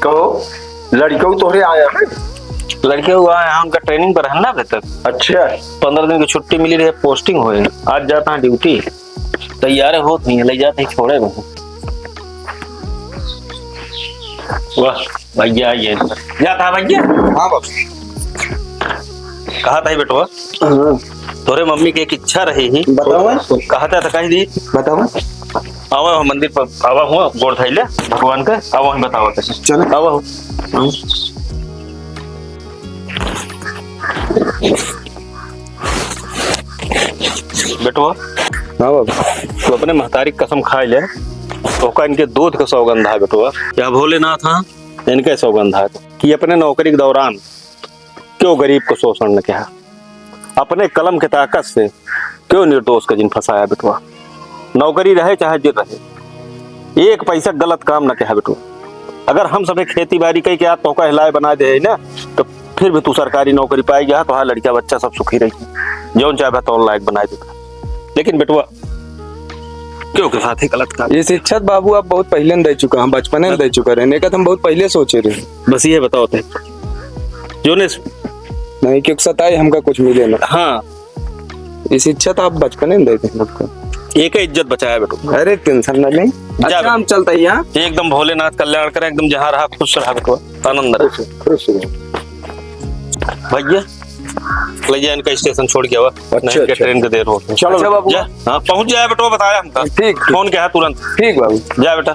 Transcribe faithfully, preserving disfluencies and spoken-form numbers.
कहो, लड़िकउ तोहरे आया है? लड़िकउ आया है, उनका training पर है ना अभी तक। अच्छा। पन्द्रह दिन की छुट्टी मिली रही, posting होए, आज जाता है duty। तैयार होत नहीं है, ले जाते ही छोड़े नहीं। वाह, भइया, ये जाता है भइया। हाँ बाबू। कहा था ही बेटवा? हाँ। तोरे मम्मी के एक इच्छा रही ही। बतावा। कहा था, तो कही दी। बतावा। आवा हो मंदिर पर, आवा हो, गोड़ धइले भगवान के, आवा हो बतावा कैसे। चलो। आवा हो। हाँ। बेटवा। हाँ बाबू। तू अपने महतारी की कसम खाइ ले, तोहका इनके दूध का सौगंध है बेटवा। या भोलेनाथ, हाँ, इनके सौगंध है कि अपने नौकरी के दौरान क्यों गरीब को शोषण न किहा, अपने कलम के ताकत से क्यों निर्दोष का जिन फंसाया बेटवा। नौकरी रहे चाहे जिन रहे, एक पैसा गलत काम न किहा बेटवा। अगर हम सभे खेती बारी कइ के आज तोहका हिलाए बनाए देहे ना, तो फिर भी तू सरकारी नौकरी पाइ गया, तोहार लड़िका बच्चा सब सुखी रही, जौन चाहे तौन लायक बनाए देता। लेकिन बेटवा, क्यों के साथ ही गलत काम? ये शिक्षा तो बाबू आप बहुत पहिले न दे चुका, हम बचपने न दे चुका रहे, नहीं तो हम बहुत पहिले सोचे रहे। बस ये बताओ थे, जो ने नहीं, क्योंकि सताए हमका कुछ मिले ना। हाँ। ये शिक्षा तो आप बचपने न दे थे हमको। एक इज्जत बचाया बेटो। अरे tension न लें। जा अच्छा, बेटो। हम चलते हैं यहाँ। एकदम भोलेनाथ कल्याण करें, एकदम जहाँ रहा खुश रहा बेटो, आनंद रहा। खुश, खुश रहो। भइया, ले जा इनका स्टेशन छोड़ के आवा। अच्छा, नहीं, इनके अच्छा। ट्रेन के देर हो गई। चलो अच्छा बाबू। जा, हाँ, पहुँच जाए बेटो, बताया हमका। ठीक, ठीक। फोन किया तुरंत। ठीक बाबू। जा बेटा।